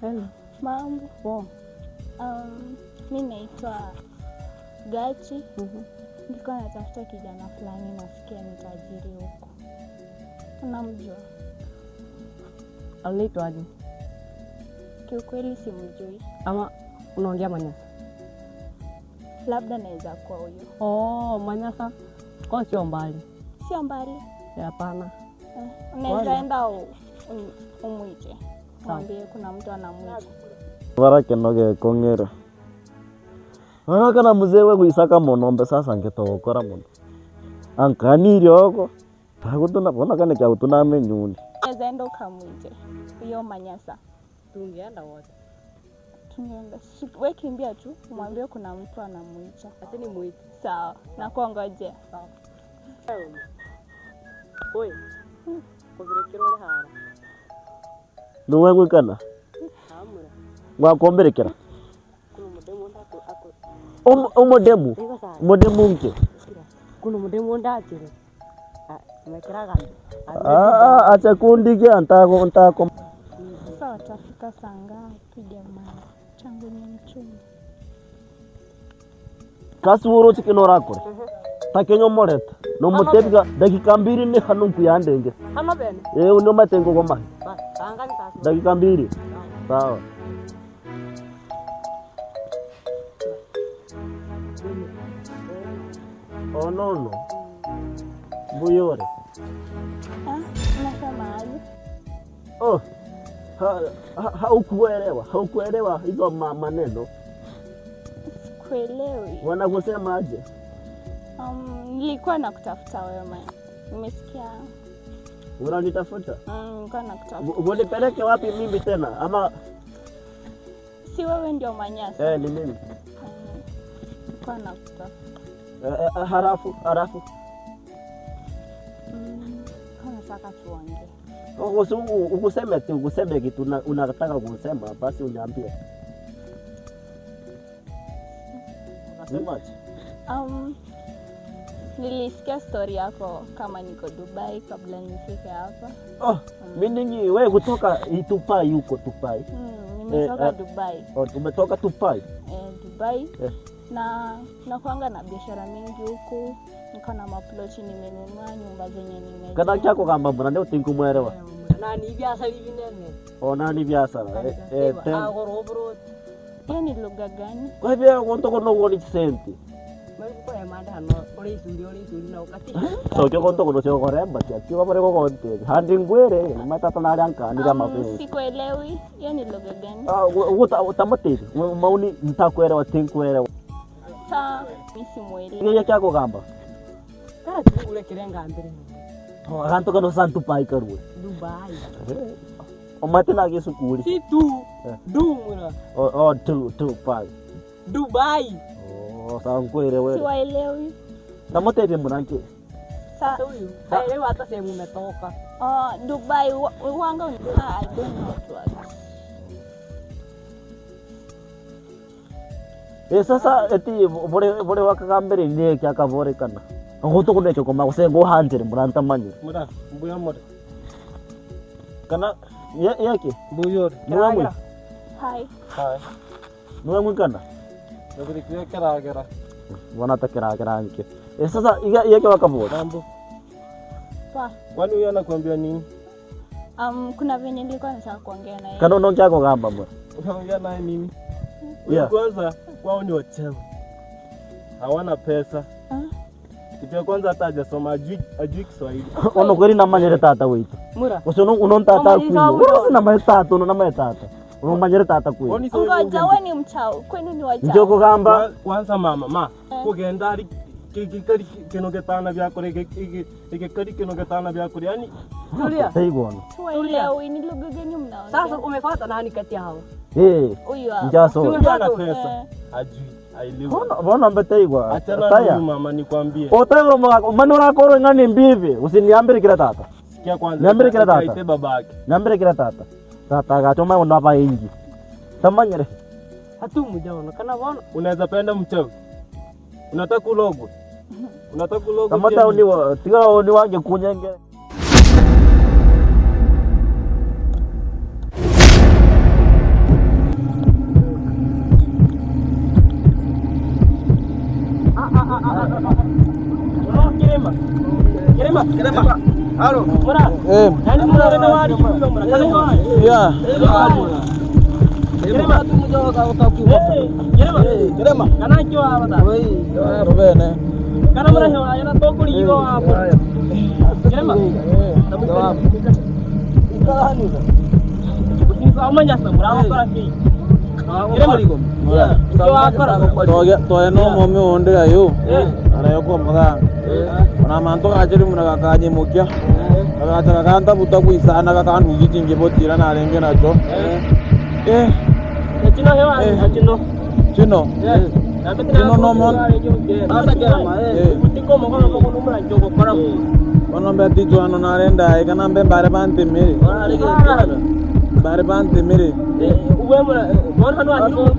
Hello. Mambo. Poa. Mi naitwa Gachi. Mhm. Nilikuwa natafuta kijana fulani, nasikia ni tajiri huko. Unamjua? Anaitwaje? Kiukweli simjui, Ama unaongea Manyasa? Labda naweza kuwa huyo. Oh, Manyasa. Kwa sio mbali. Sio mbali. Hapana. Unaweza Wala. enda umwite, Sawa. mwambie kuna mtu anamwita. Varakeno gekong'era kana mzee we gwisaka muno mbe sasa ngitogokora muno ankanirie oko tagutuna bona kana kyagutuna menyuni. Unaweza enda ukamwite huyo Manyasa. Tungeenda wote. Tungeenda. We kimbia tu, umwambie kuna mtu anamuita. Acha nimuite. Sawa, nakuongojea. Sawa. Oi. Kuvirekera uri hara. Nuwe gwikana Amura. gwakomberekera Kuna mudemu ndako ako. Omodemu Ego sana. modemu nke Kuna mudemu ndachire. Ah, mekeraga. Ah, acha kundigia ntako ntako. Sasa watafika saa ngapi jamani? Tangu ni mtume. Kasuro chikino rakore takenyomoreta nomutebiga dakika mbili ni hanu nkuyandenge. Hano bene. Eh, unomatengo kwa mahi. Ba, tangani sasa. Dakika mbili. Sawa. Oh, no no. Buyore. Ah, unasema aje? Oh. Haukuelewa, haukuelewa hizo maneno. Sikuelewi. Wanakusema aje? Nilikuwa nakutafuta wewe man. Nimesikia. Unanitafuta? Nilikuwa nakutafuta. Unipeleke wapi mimi tena? Ama si wewe ndio Manyasa? Ni mimi. Nilikuwa nakutafuta. Harafu, harafu. Nataka tuongee. Ukuseme tu, ukuseme kitu unataka kusema basi uniambie. Unasemaje? Nilisikia story yako kama niko Dubai kabla nifike hapa. Oh, mimi ni wewe kutoka Dubai huko Dubai. Nimetoka Dubai. Oh, umetoka Dubai? Dubai. Na nakuanga na biashara mingi huku. Niko na maploti nimenunua, nyumba zenye nimejenga. Kana chako kama mbona ndio tinkumwelewa? Na ni biashara hivi nene. Oh, na ni biashara. Agoro bro. Hiyo ni lugha gani? Kwa hivyo gonto kono goni senti. Mimi kwa manda hano ore isuri ore isuri na ukati. So kyo gonto kono sio koremba tia. Kyo bare ko gonte. Handi ngwere matata na ranka ni kama pesa. Sikuelewi. Hiyo ni lugha gani? Ah, uta utamate. Mauni nitakuelewa tinkuelewa. Sa mimi simuelewi. Ngiye chako kamba. Kana tu ule kirenga mbere. Oh, aganto kono santu pai karwe. Dubai. Omate na kisukuri. Si tu. Dumura. Oh, oh, tu tu pai. Dubai. Oh, sawa ngwere wewe. Siwaelewi. Tamotebe mwanangu. Sa huyu. Haelewi hata sehemu umetoka. Oh, Dubai wanga I don't know what. Sasa eti bore bore wakagambere ni kyakaborekana. Ngoto kunekyo koma kusengo hanjere muranta manyu. Mura, mbuya more. Kana yake Mbuyore. Nuwe. Hi. Hi. Nuwe mwikana. Nabirikia keragera. Wana takeragera nke. Sasa iga yake wakabora. Mambo. Pa. Kwani huyu anakuambia nini? Kuna venye nilikuwa nataka kuongea naye. Kana unaongea kwa gamba mbona? Unaongea naye nini? Yeah. Kwanza kwao ni wachawi. Hawana pesa. Kitu ya kwanza hata hajasoma, ajui Kiswahili. Ono kweli na manyere tata wetu. Mura. Uso uno tata Mama, kuyo. Uno sina manyere tata, uno na manyere tata. Uno manyere tata kuyo. Oni sio Ngoja wewe ni mchawi, kwenu ni wachawi. Njoko gamba. Kwanza mama, ma. Kugenda ari kikari kino getana byakore ikikari kino getana byakore yani Tulia. Taibona. Tulia, ni lugha gani mnaongea? Sasa umefuata nani kati yao? Huyu hapa. Njaso. Ana pesa. Ajui. Ailewi. Bona bona mbeteigwa. Achana na huyu mama nikwambie. Otayo manora koro ngani mbivi, usiniambie kila tata. Sikia kwanza. Niambie kila tata. Aite babake. Niambie kila tata. Tata gachoma ndo hapa ingi. Tamanyere. Hatu mjaona kana bona. Unaweza penda mchawi. Unataka kulogwa. Unataka kulogwa. Kama ta uniwa, tiga uniwange kunyenge. Eh. Yeah. Rubene. Toya no momi onde ayo. Arayo ko mga. Ona manto kachiri muna kakanyimukia. Kagacha kakanta buta kuisana kakandugi chingi botira narenge nacho. Eh. Chino. Chino no mon. Ono mbe ticho ano narenda ikana mbe bare bantimiri. Bare bantimiri. Uwe mura, bon hanu